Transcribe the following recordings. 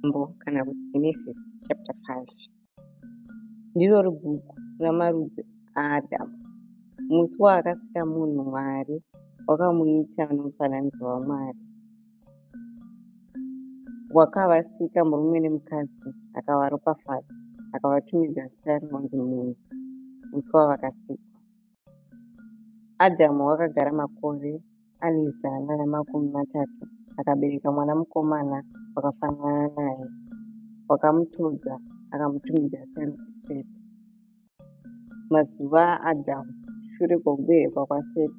Mambo kana kuti Genesis chapter 5 ndiro bhuku ramarudzi aAdhamu. Musi waakasika munhu Mwari wakamuita nomufananidzo waMwari. Wakavasika murume nemukadzi akavaropafadza akavatumidza zita rinonzi munhu musi wavakasikwa. Adhamu wakagara makore ane 130, akabereka mwana mukomana wakafanana naye, wakamutodza akamutumidza zita rokuti Seti. Mazuva aAdhamu shure kwokuberekwa kwaSeti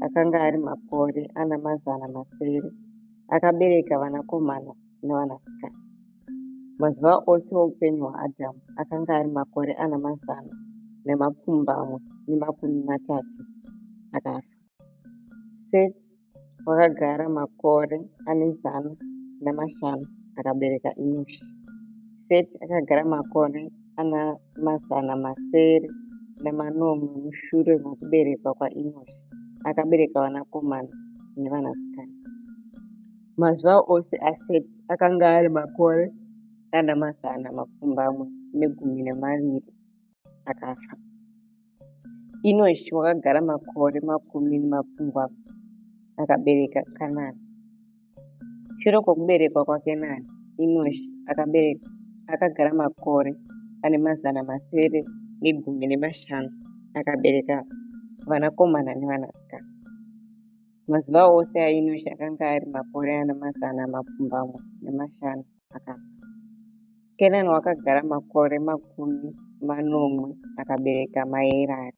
akanga ari makore ana 600, akabereka vanakomana navanasikana. Mazuva ose oupenyu hwaAdhamu akanga ari makore ana 830, akafa. Seti wakagara makore ane 105 akabereka Enoshi. Seti akagara makore ana 707 mushure mokuberekwa kwaEnoshi, akabereka vanakomana nevanasikana. Mazuva ose aSeti akanga ari makore ana 812, akafa. Enoshi wakagara makore 80, akabereka Kanani. Shure kwokuberekwa kwaKenani, Enoshi akagara makore ane 715, akabereka vanakomana nevanasikana. Mazuva ose aEnoshi akanga ari makore ana 805, akafa. Kenani wakagara makore 70 akabereka Maerari.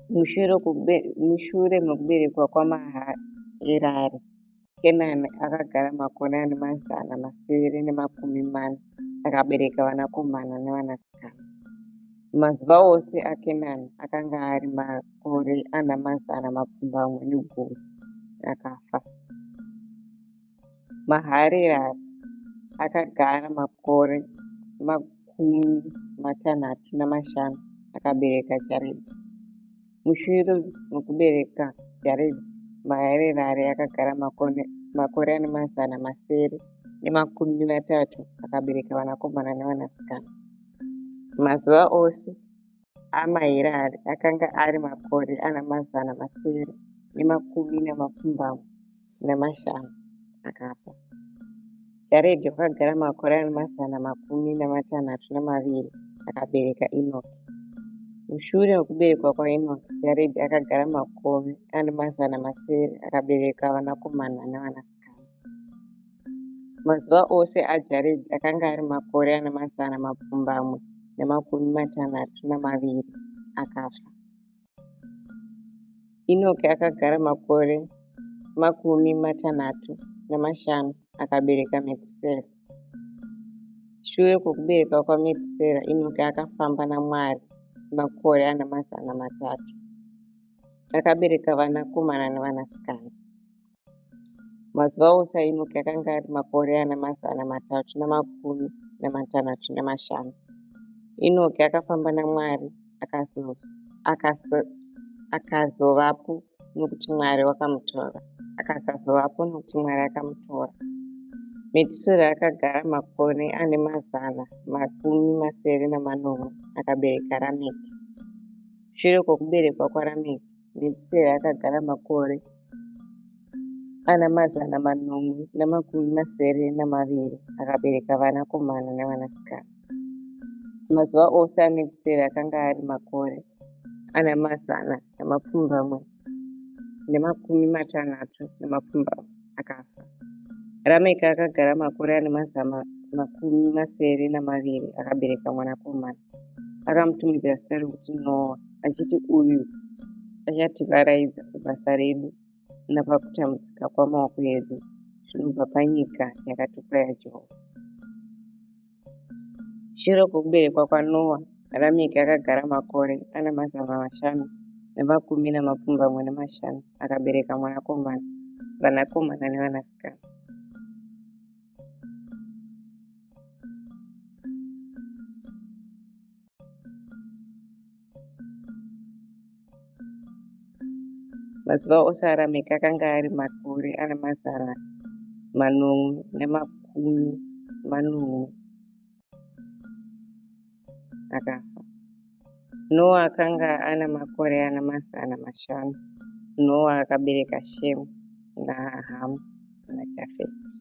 Mushure mekuberekwa kwaMaherari, Kenani akagara makore ane 740 akabereka vanakomana nevanasikana. Mazuva ose aKenani akanga ari makore ana 810, akafa. Maharerari akagara makore 65 akabereka Jaredhi. Mushure mekubereka Jaredhi, Maharerari akagara makore ane 730 akabereka vanakomana nevanasikana. Mazuva ose aMaherari akanga ari makore ana 785, akafa. Jaredhi wakagara makore ane 62 akabereka Enoki. Mushure mekuberekwa kwaEnoki, Jaredhi akagara makore ane 700 akabereka vanakomana nevanasikana. Mazuva ose aJaredhi akanga ari makore ane 862, akafa. Enoki akagara makore 65 akabereka Metusera. Shure kwokuberekwa kwaMetusera, Enoki akafamba naMwari makore ana 300, akabereka vanakomana nevanasikana. Mazuva ose aEnoki akanga ari makore ana 365. Enoki akafamba naMwari akazovapo nokuti Mwari wakamutora. Akasazovapo nokuti Mwari akamutora. Metusera akagara makore ane 770 akabereka Rameki. Shure kwokuberekwa kwaRameki, Metusera akagara makore ana 772 akabereka vanakomana nevanasikana. Mazuva ose aMetusera akanga ari makore ana 868, akafa. Rameki akagara makore ane 72 akabereka mwanakomana. Akamutumidza zita rokuti Noa, achiti, Uyu achativaraidza pabasa redu napakutambudzika kwamaoko edu, zvinobva panyika yakatukwa yaJehovha. Shure kwokuberekwa kwaNoa, Rameki akagara makore ana 575 akabereka mwanakomana, vanakomana nevanasikana. Mazuva ose aRameki akanga ari makore ana 775, makumi manomwe akafa. Noa akanga ana makore ana 500. Noa akabereka Shemu naHamu naJafeti.